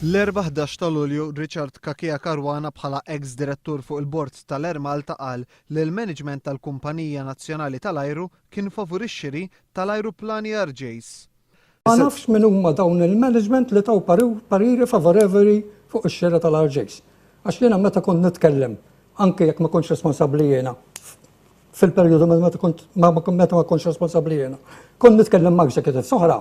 L-Erbgħa 11 ta' Lulju, Richard Cachia Caruana bħala eks direttur fuq il-bord tal-Air Malta qal li l-management tal-kumpanija nazzjonali tal-ajru kien favur ix-xiri tal-ajruplani RJs. Ma nafx min huma dawn il-management li taw pariri favorevoli fuq ix-xiri tal-RJs. Għax jiena meta kont nitkellem, anke jekk ma kontx responsabbli jiena, fil-perjodu meta kont meta ma kontx responsabbli jiena, kont nitkellem ma' executives oħra,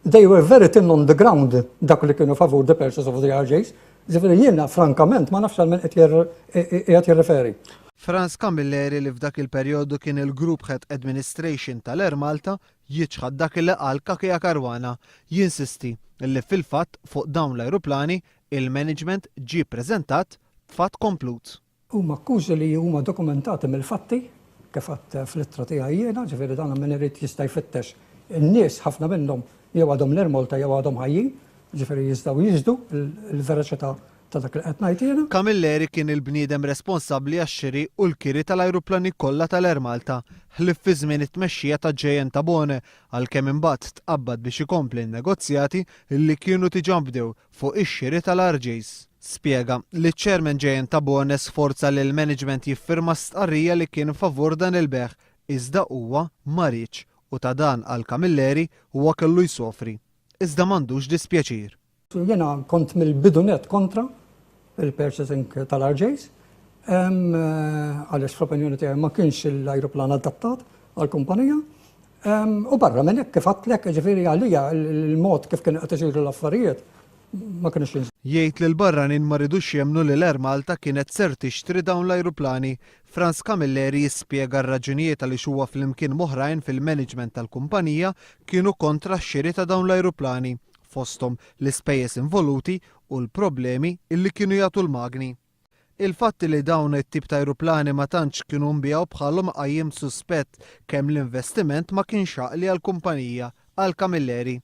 They were very thin on the ground dak li kienu favur the purchase of the RJs. Ġifieri jiena frankament ma nafx għal min qed jirreferi. Frans Camilleri li f'dak il-perjodu kien il-Group Head Administration tal-Air Malta jiċħad dak li qal Cachia Caruana. Jinsisti li fil-fatt fuq dawn l-ajruplani il-management ġie ppreżentat b'fatt komplut. Huma akkużi li huma dokumentati mill-fatti, kif għedt fl-ittra tiegħi jiena, ġifieri dan min irid jista' jfittex. In-nies ħafna minnhom jew għadhom l-Air Malta jew għadhom ħajjin, ġifieri jistgħu jixhdu l-veraċità ta' dak li qed ngħid jiena. Camilleri kien il-bniedem responsabbli għax-xiri u l-kiri tal-ajruplani kollha tal-Air Malta, ħlief fi żmien it-tmexxija ta' JN Tabone, għalkemm imbagħad tqabbad biex ikompli n-negozjati li kienu diġà nbdew fuq ix-xiri tal-RJs. Spjega li ċ-Chairman JN Tabone sforza lill-management jiffirma stqarrija li kien favur dan il-bejgħ iżda huwa ma riedx u ta' dan għal Camilleri huwa kellu jsofri. Iżda m'għandux dispjaċir. Jiena kont mill-bidu nett kontra il-purchasing tal-RJs għaliex fl-opinjoni tiegħi ma kienx l-ajruplan adattat għall-kumpanija. U barra minn hekk kif għedtlek, ġifieri għalija l-mod kif kienu qed isiru l-affarijiet ma kienx jins. Jgħid li l-barranin ma ridux jemmnu li l-Air Malta kienet ser tixtri dawn l-ajruplani. Frans Camilleri jispjega r-raġunijiet għaliex huwa flimkien m'oħrajn fil-management tal-kumpanija kienu kontra x-xiri ta' dawn l-ajruplani, fosthom l-ispejjeż involuti u l-problemi illi kienu jagħtu l-magni. Il-fatt li dawn it-tip ta' ajruplani ma tantx kienu nbiegħu bħalhom iqajjem suspett kemm l-investiment ma kienx għaqli għall-kumpanija, qal Camilleri.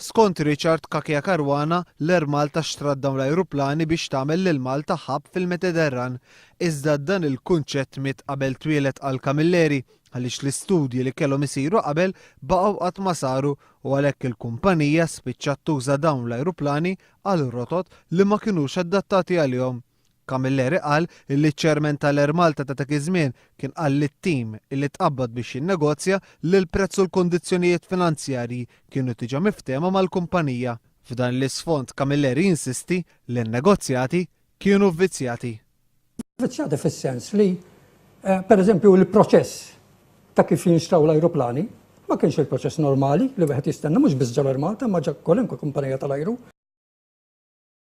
Skont Richard Cachia Caruana, l-Air Malta xtrat dawn l-ajruplani biex tagħmel lil Malta hub fil-Mediterran. Iżda dan il-kunċett miet qabel twieled qal Camilleri għaliex l-istudji li kellhom isiru qabel baqgħu qatt ma saru u għalhekk il-kumpanija spiċċat tuża dawn l-ajruplani għal rotot li ma kinux adattati għalihom. Camilleri qal illi ċ-Chairman tal-Air Malta ta' dak iż-żmien kien qal lit-tim illi tqabbad biex jinnegozja li l-prezz u l-kundizzjonijiet finanzjarji kienu diġà miftehma mal-kumpanija. F'dan l-isfond Camilleri jinsisti li n-negozjati kienu vvizzjati. Vvizzjati fis-sens li, per eżempju, il-proċess ta' kif jinxtraw l-ajruplani ma kienx il-proċess normali li wieħed jistenna mhux biss ġol Air Malta imma ġo kwalunkwe kumpanija tal-ajru.